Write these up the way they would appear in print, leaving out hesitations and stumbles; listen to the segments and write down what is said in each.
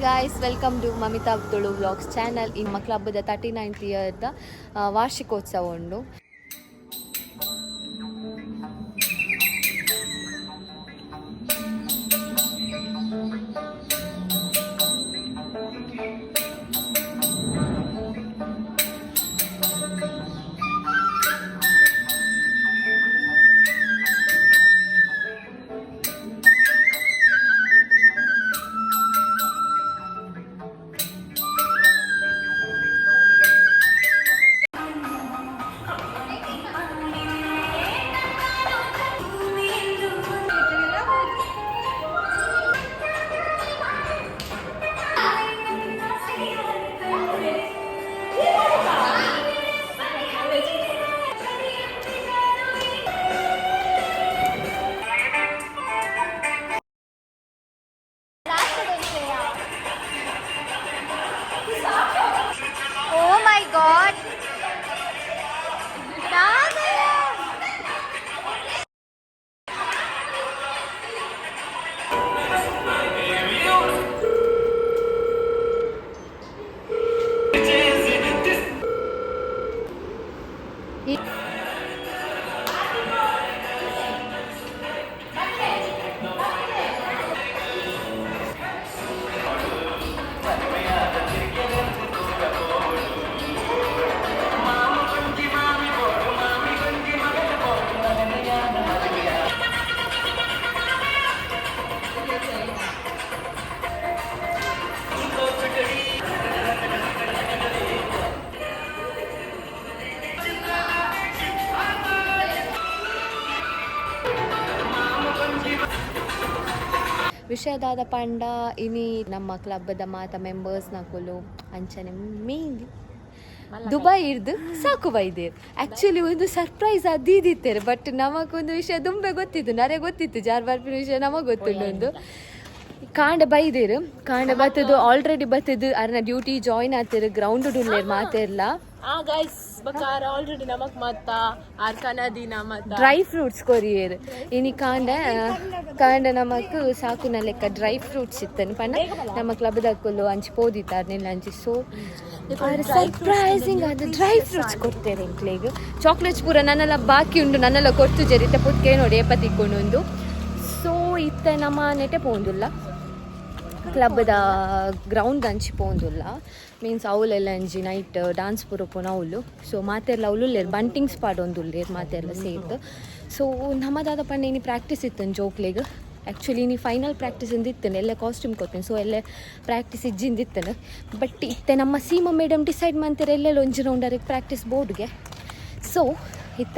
Guys, welcome to Mamitha Tulu vlogs channel. ಈ ನಮ್ಮ ಕ್ಲಬ್ದ 39th ಇಯರ್ದ ವಾರ್ಷಿಕೋತ್ಸವ ಉಂಡು. Oh my God. ವಿಷಯದಾದ ಪಂಡ ಇನಿ ನಮ್ಮ ಕ್ಲಬ್ದ ಮಾತ ಮೆಂಬರ್ಸ್ ನಕುಲು ಅಂಚನೆ ಮೇನ್ಲಿ ದುಬೈ ಇರ್ದು ಸಾಕು ಬೈದೇರ್. ಆ್ಯಕ್ಚುಲಿ ಒಂದು ಸರ್ಪ್ರೈಸ್ ಅದಿದ್ದಿತ್ತೇರೆ, ಬಟ್ ನಮಗೊಂದು ವಿಷಯ ದುಂಬೆ ಗೊತ್ತಿತ್ತು, ನರೆ ಗೊತ್ತಿತ್ತು ಜಾರ್ ಬರ್ಪಿನ ವಿಷಯ ನಮಗೆ ಗೊತ್ತುಂಡು. ಒಂದು ಕಾಂಡ ಬೈದೇರು, ಕಾಂಡ ಬತ್ತದು ಆಲ್ರೆಡಿ ಬತ್ತದು ಅರ್ನ ಡ್ಯೂಟಿ ಜಾಯಿನ್ ಆಗ್ತಿರು, ಗ್ರೌಂಡ್ ಉಲ್ಲೇರ್ ಮಾತಿರ್ಲ. ಆ ಗೈಸ್, ಬಕಾರ ಆಲ್ರೆಡಿ ನಮಕ್ ಮತ್ತ ಆರ್ ಕನದಿನ ಮತ್ತ ಡ್ರೈ ಫ್ರೂಟ್ಸ್ ಕೊರಿಯರ್. ಇನಿ ಕಾಂಡ ಕಾಂಡ ನಮಕ್ ಸಾಕುನ ಲೆಕ್ಕ ಡ್ರೈ ಫ್ರೂಟ್ಸ್ ಇತ್ತನು ಪಂಡ ನಮ್ಮ ಕ್ಲಬ್ ದಕ್ಕುಲು ಅಂಚಿ ಪೋದಿತ್ತಾರೆ ನಿಲ್ಲ ಅಂಚಿ. ಸೊ ಸರ್ಪ್ರೈಸಿಂಗ್ ಅದು ಡ್ರೈ ಫ್ರೂಟ್ಸ್ ಕೊಡ್ತೇವೆ ಎಂಕ್ಲೆಗ್. ಚಾಕ್ಲೇಟ್ಸ್ ಪೂರ ನನ್ನೆಲ್ಲ ಬಾಕಿ ಉಂಡು, ನನ್ನೆಲ್ಲ ಕೊಡ್ತು ಜರಿತ ಪುತ್ಕೆ ನೋಡಿ ಏಪ ತಿಕ್ಕೊಂಡು ಒಂದು. ಸೊ ಇತ್ತ ನಮ್ಮ ನೆಟೆ ಪೋಂದುಲ್ಲ, ಕ್ಲಬ್ದ ಗ್ರೌಂಡ್ ಅಂಚಿ ಪೋಂದುಲ್ಲ. ಮೀನ್ಸ್ ಅವಲೆಲ್ಲ ಅಂಜಿ ನೈಟ್ ಡಾನ್ಸ್ ಪೂರ ಪೋನ ಅವಳು. ಸೊ ಮಾತೆರ್ಲ ಅವಳು ಬಂಟಿಂಗ್ಸ್ ಪಾಡೊಂದುಲ್ಲೇರ್ ಮಾತೆರ್ಲ ಸೇರ್ದು. ಸೊ ನಮ್ಮದಾದ ಪಂಡ ಇನಿ ಪ್ರಾಕ್ಟೀಸ್ ಇತ್ತು ಜೋಕ್ಲೆಗ್. ಆ್ಯಕ್ಚುಲಿ ಇನಿ ಫೈನಲ್ ಪ್ರಾಕ್ಟೀಸ್ ಇಂದ ಎಲ್ಲ ಕಾಸ್ಟ್ಯೂಮ್ ಕೊಡ್ತೀನಿ. ಸೊ ಎಲ್ಲ ಪ್ರಾಕ್ಟೀಸ್ ಇಜ್ಜಿಂದಿತ್ತನು, ಬಟ್ ಇತ್ತೆ ನಮ್ಮ ಸೀಮಾ ಮೇಡಮ್ ಡಿಸೈಡ್ ಮಾಡ್ತಾರೆ ಎಲ್ಲೆಲ್ಲ ಒಂಜಿ ರೌಂಡರಿಗೆ ಪ್ರಾಕ್ಟೀಸ್ ಬೋರ್ಡ್ಗೆ. ಸೊ ಇತ್ತ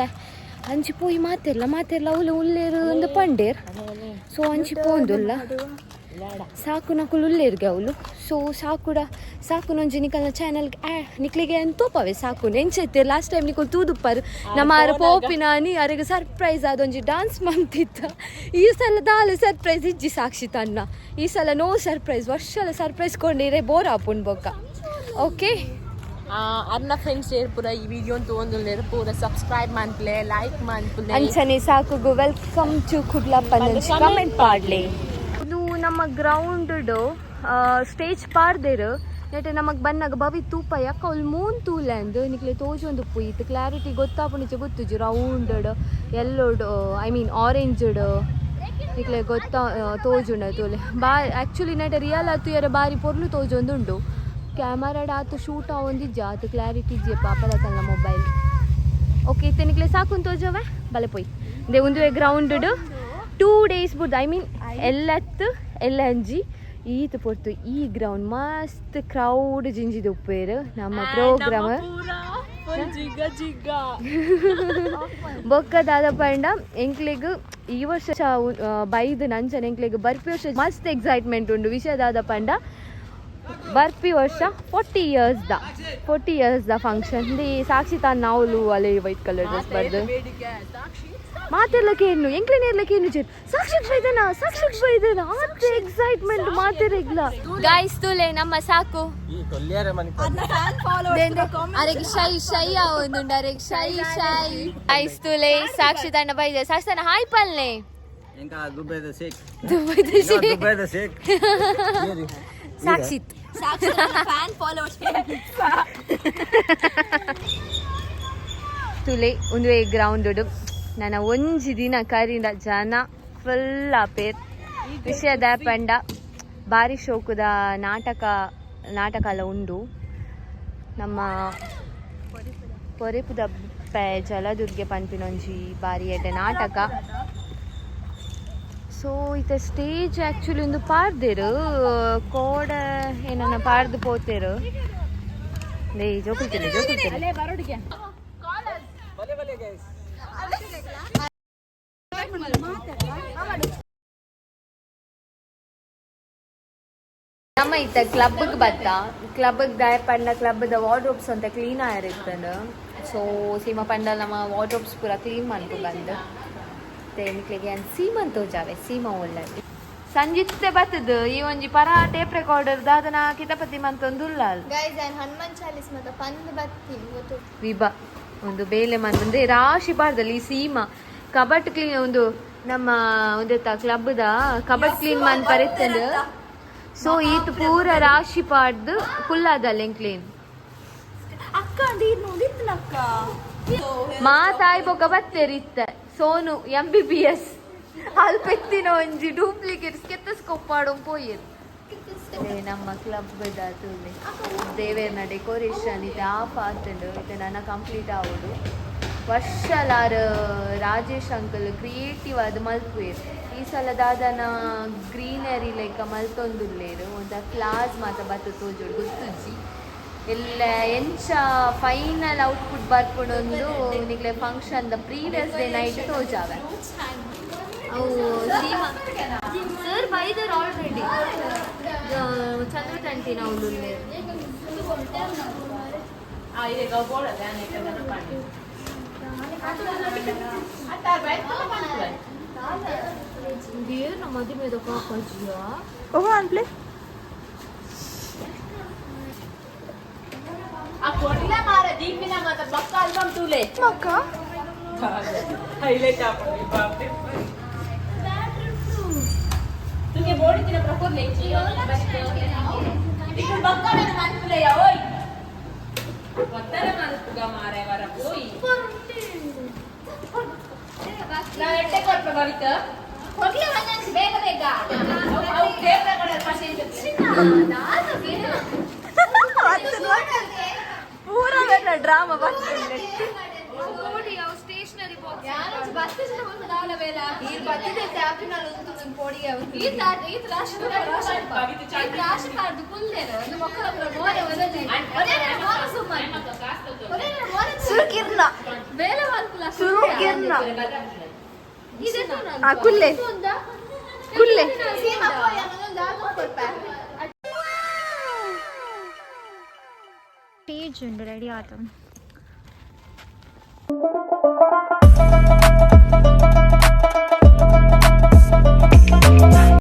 ಅಂಚಿ ಪೋಯಿ ಮಾತೆರ್ಲ ಮಾತೆರ್ಲ ಅವಳು ಉಲ್ಲೇರು ಒಂದು ಪಂಡೇರ್. ಸೊ ಅಂಚಿ ಪೋಂದುಲ್ಲ, ಸಾಕು ನಕುಲು ಉಲ್ಲೇರ್ಗೆ ಅವಳು. ಸೊ ಸಾಕುಡ ಸಾಕು ನೊಂಜಿ ನಿಕಲ್ನ ಚಾನಲ್ ನಿಕ್ಲಿಗೆ ಅಂತೋಪವೆ ಸಾಕು ನೆಂಚೈತೆ. ಲಾಸ್ಟ್ ಟೈಮ್ ನಿಕುಲು ತೂದುಪ್ಪರು ನಮ್ಮ ಆರು ಪೋಪಿನಾನಿ ಅರೆಗೆ ಸರ್ಪ್ರೈಸ್ ಅದೊಂಜಿ ಡಾನ್ಸ್ ಮಂತಿತ್ತ. ಈ ಸಲ ದಾಲ ಸರ್ಪ್ರೈಸ್ ಇಜ್ಜಿ ಸಾಕ್ಷಿ ತನ್ನ. ಈ ಸಲ ನೋ ಸರ್ಪ್ರೈಸ್, ವರ್ಷಲ ಸರ್ಪ್ರೈಸ್ ಕೊಂಡಿರೆ ಬೋರ್ ಆಪುಂಡು ಬೊಕ್ಕ. ಓಕೆ. ಅರ್ನ ಫ್ರೆಂಡ್ಸ್ ಪೂರ ಈ ವಿಡಿಯೋ ತೋಂದುಲ್ಲೇರ್ ಪೂರ ಸಬ್ಸ್ಕ್ರೈಬ್ ಮನ್ಪುಲೆ, ಲೈಕ್ ಮನ್ಪುಲೆ. ಅಂಚನೆ ಸಾಕುಗು welcome to Kudla ಪಂದಂಚಿ ಕಮೆಂಟ್ ಪಾಡ್ಲೆ. ಇದು ನಮ್ಮ ಗ್ರೌಂಡ್ ಸ್ಟೇಜ್ ಪಾಡ್ದೇರು. ನೆಟೆ ನಮಗ್ ಬನ್ನಾಗ ಬವಿ ತೂಪ ಯಾಕ ಅವ್ಲು ಮೂನ್ ತೂಲೆಂದು ನಿಕ್ಲೆ ತೋಜೊಂದು ಇತ್ತು ಕ್ಲಾರಿಟಿ ಗೊತ್ತಾಪುಣಿಚ ಗೊತ್ತುಜಿ. ರೌಂಡ್ ಎಲ್ಲೋಡ್, I mean ಆರೆಂಜ್ಡ್ ನಿಕ್ಲೆ ಗೊತ್ತಾ ತೋಜುಂಡ ತೂಲೆ ಬಾ. ಆ್ಯಕ್ಚುಲಿ ನೆಟೆ ರಿಯಲ್ ಆತು ಯಾರ ಬಾರಿ ಪೊರ್ಲು ತೋಜೊಂದುಂಡು. ಕ್ಯಾಮರಾಡ್ ಆತು ಶೂಟ್ ಆವೊಂದಿಜ್ಜ, ಆತು ಕ್ಲಾರಿಟಿ ಇಜ್ಜಿ ಪಾಪದ ಮೊಬೈಲ್. ಓಕೆ, ಇತ್ತೆ ನಿಕ್ಲೆ ಸಾಕುನ್ ತೋಜವೆ ಬಲೆ ಪೋಯ್. ದೆ ಉಂದುವೆ ಗ್ರೌಂಡ್ 2 ಡೇಸ್ ಬುಡ್ದು, I mean ಎಲ್ಲತ್ತು ಎಲ್ಲ ಅಂಜಿ ಈತ್ ಪೊರ್ತು ಈ ಗ್ರೌಂಡ್ ಮಸ್ತ್ ಕ್ರೌಡ್ ಜಿಂಜಿದ ಉಪ್ಪೇರು ನಮ್ಮ ಪ್ರೋಗ್ರಾಮ್. ಜಿಗ್ಗ ಜಿಗ್ಗ. ಬೊಕ್ಕ ದಾದ ಪಂಡ ಎಂಕ್ಲೆಗ್ ಈ ವರ್ಷ ಬೈದ್ ನಂಚನ ಎಂಕ್ಲೆಗ್ ಬರ್ಪಿ ವರ್ಷ ಮಸ್ತ್ ಎಕ್ಸೈಟ್ಮೆಂಟ್ ಉಂಡು. ವಿಷಯ ದಾದ ಪಂಡ ಬರ್ಪಿ ವರ್ಷ 40 ಇಯರ್ಸ್ the function. The ಸಾಕ್ಷಿ ತಾನ್ ನಾವುಲು ಅಲೆ ವೈಟ್ ಕಲರ್ ಡ್ರೆಸ್ ಬರ್ದು ಮಾತೆರ್ಲಕ್ಕೆ ಏನು ಎಂಕ್ಲೆನೇರ್ಲಕ್ಕೆ ಏನು ಚೇರ್ ಸಾಕ್ಷಿಕ್ ಬೈದನ ಸಾಕ್ಷಿಕ್ ಬೈದನ ಆತ್ ಎಕ್ಸೈಟ್ಮೆಂಟ್ ಮಾತೆರೆಗ್ಲ. ಗಾಯ್ಸ್, ತುಲೆ ನಮ್ಮ ಸಾಕು ಅರೆಗೆ ಶೈ ಶೈ ಆವೊಂದುಂಡು, ಅರೆಗೆ ಶೈ ಶೈ. ಗಾಯ್ಸ್, ತುಲೆ ಸಾಕ್ಷಿ ತಂಡ ಬೈದೆ. ಸಾಕ್ಷಿ ತಂಡ ಹಾಯ್ ಪಲ್ನೆ. ఇంకా దుబాయ్ the Sheikh. ದುಬೈದ sheikh. Dubai the Sheikh. Sakshith. Fan followers. ತುಲೆ ಉಂದುವೆ ಗ್ರೌಂಡ್ ನನ್ನ ಒಂಜಿ ದಿನ ಕರಿಂದ ಜನ ಫುಲ್ ಆಪೇರ್. ವಿಷಯದ ಪಂಡ ಬಾರಿ ಶೋಕುದ ನಾಟಕ, ನಾಟಕ ಎಲ್ಲ ಉಂಡು. ನಮ್ಮ ಪೊರೆಪುದ ಪೆ ಜಲದುರ್ಗೆ ಪನ್ಪಿನೊಂಜಿ ಬಾರಿ ಎಡ್ಡೆ ನಾಟಕ. ಸೊ ಇತ್ತೆ ಸ್ಟೇಜ್ ಆ್ಯಕ್ಚುಲಿ ಒಂದು ಪಾರ್ದೆರ್, ಕೋಡ ಏನನ್ನ ಪಾರ್ದು ಪೋತೆರ್. ಲೇ ಜೋಕುಲ್ತಿಲ್ಲ, ಜೋಕುಲ್ತಿಲ್ಲ. ನಮ್ಮ ಇತ್ತ ಕ್ಲಬ್ಗೆ ಬತ್ತ. ಕ್ಲಬ್ಗೆ ದಾಯ ಪಂಡ ಕ್ಲಬ್ದ ವಾರ್ಡ್ರೋಬ್ಸ್ ಅಂತ ಕ್ಲೀನ್ ಆಯಿರ್ತದೆ. ಸೊ ಸೀಮಾ ಪಂಡ ನಮ್ಮ ವಾರ್ಡ್ರೋಬ್ಸ್ ಪೂರ ಕ್ಲೀನ್ ಮನ್ಪು ಬಂದು ನಿಕ್ಲೆಗೆ ಸೀಮನ್ ತೋಜಾವೆ. ಸೀಮಾ ಒಳ್ಳೆ ಸಂಜಿತ್ತೆ ಬತ್ತದ. ಈ ಒಂಜಿ ಪರ ಟೇಪ್ ರೆಕಾರ್ಡರ್ ದಾದನ ಕಿತಪತಿ ಮಂತೊಂದುಲ್ಲ. ಗೈಸ್, ನಾನು ಹನುಮಾನ್ ಚಾಲೀಸ್ ಮತ್ತೆ ಪಂದ್ ಬತ್ತೀನಿ ಗೊತ್ತು. ವಿಭಾ ಒಂದು ಬೇಲೆ ಮಂದೆ ರಾಶಿ ಪಾರ್ದಲ್ಲಿ. ಈ ಸೀಮಾ ಕಬಟ್ ಕ್ಲೀನ್ ಒಂದು ನಮ್ಮ ಒಂದೆತ್ತ ಕ್ಲಬ್ದ ಕಬಟ್ ಕ್ಲೀನ್ ಮನ್ ಪರಿತ್ತಂದು. ಸೊ ಈತ್ ಪೂರ ರಾಶಿ ಪಾಡ್ದು ಕುಲ್ಲಾದಲ್ಲ ಕ್ಲೀನ್. ಅಕ್ಕ ನೀರು ನೋಡಿದ್ನಕ್ಕ. ಮಾತಾಯ್ ಬೊಕ ಬತ್ತೇರಿ ಇತ್ತ ಸೋನು ಎಂಬಿಬಿಎಸ್ ಅಲ್ಪೆತ್ತಿನ ಒಂಜಿ ಡೂಪ್ಲಿಕೇಟ್ ಸ್ಕೆತ್ತಸ್ಕೋಪ್ ಪಾಡೋ ಪೋಯೆರ್. ನಮ್ಮ ಕ್ಲಬ್ ತುಲೆ ದೇವೇರ್ನ ಡೆಕೋರೇಷನ್ ಇದೆ. ಆಫ್ ಆತಂಡು ಇತ್ತೆ ನನ್ನ ಕಂಪ್ಲೀಟ್ ಆವೊಡು. ವರ್ಷಲಾರ್ ರಾಜೇಶ್ ಅಂಕಲ್ ಕ್ರಿಯೇಟಿವ್ ಆದ್ ಮಲ್ಪುವೆರ್. ಈ ಸಲ ದಾದನ ಗ್ರೀನರಿ ಲೆಕ್ಕ ಮಲ್ತೊಂದುಲ್ಲೇರು. ಒಂದ ಫ್ಲವರ್ಸ್ ಮಾತ ಬತ್ತು ತೋಜೋಡು. ಗೊತ್ತುಜ್ಜಿ ಎಲ್ಲ ಎಂಚ ಫೈನಲ್ ಔಟ್ಪುಟ್ ಬರ್ಪುಂಡೊಂದು. ನಿಕ್ಲೆ function the previous day night ತೋಜಾವೆ. ಅವು ಸೀಮಾ ಸರ್ ಬೈದರ್ ಆಲ್ರೆಡಿ. ಚಂದ್ರ ತಂಟಿನ ಉಳ್ಳುಲ್ಲೇರು. ಏನು ಮದುವೆದ ಕಾಪಾಜಿಯಾ? ಓ ಅನ್ಪ್ಲೆ. ಆ ಕೊಡ್ಲ ಮಾರ ದೀಪಿನ ಮಾತ ಬಕ್ಕ ಆಲ್ಬಮ್ ತೂಲೆ. ಅಕ್ಕ. ಹೈಲೈಟ್ ಆಪುಂಡು ಬಾಪೆ. ತುಗೆ ಬೋಡಿತಿನ ಪ್ರಕೋರ್ ಲೆಂಚಿ ಇಕುಲ್ ಬಕ್ಕ ಮೇನ ಮನ್ಪುಲೆಯ ಓಯ್ ಒತ್ತರ ಮನ್ಪುಗ ಮಾರೆ ವರ ಓಯ್. ನಾ ಎಟ್ಟೆ ಕೊರ್ಪ ಬವಿತ. ಕೊಡ್ಲಿ ಒಂದೊಂದು ಬೇಗ ಬೇಗ. ಅವು ಟೇಪ್ ರೆಕಾರ್ಡರ್ ಪಶೆ. ಪೂರ ಡ್ರಾಮಾ ಬರ್ತದೆ. Stationery box. ಈ ಬತ್ತಿದೆ ಟ್ಯಾಪಿನಲ್ಲಿ ಒಂದು ಪೊಡಿ. ಈ ಈ ರಾಶಿ ಈ ರಾಶಿ ಕಾರ್ದು ಕುಲ್ದೇನು ಒಂದು ಮಕ್ಕಳ ಮೋರೆ ಒಂದೊಂದು ಒರೇ ಮೋರೆ ಸುಮ್ಮನೆ ಒರೇ ಮೋರೆ. ಸುರುಕಿರ್ನ. ಬೇಲೆ ಮಲ್ಪುಲ. ಸುರುಕಿರ್ನ. ಆ, ಕುಲ್ಲೆ ಕುಲ್ಲೆ. ಸ್ಟೇಜ್ ಉಂಡು ರೆಡಿ ಆತ.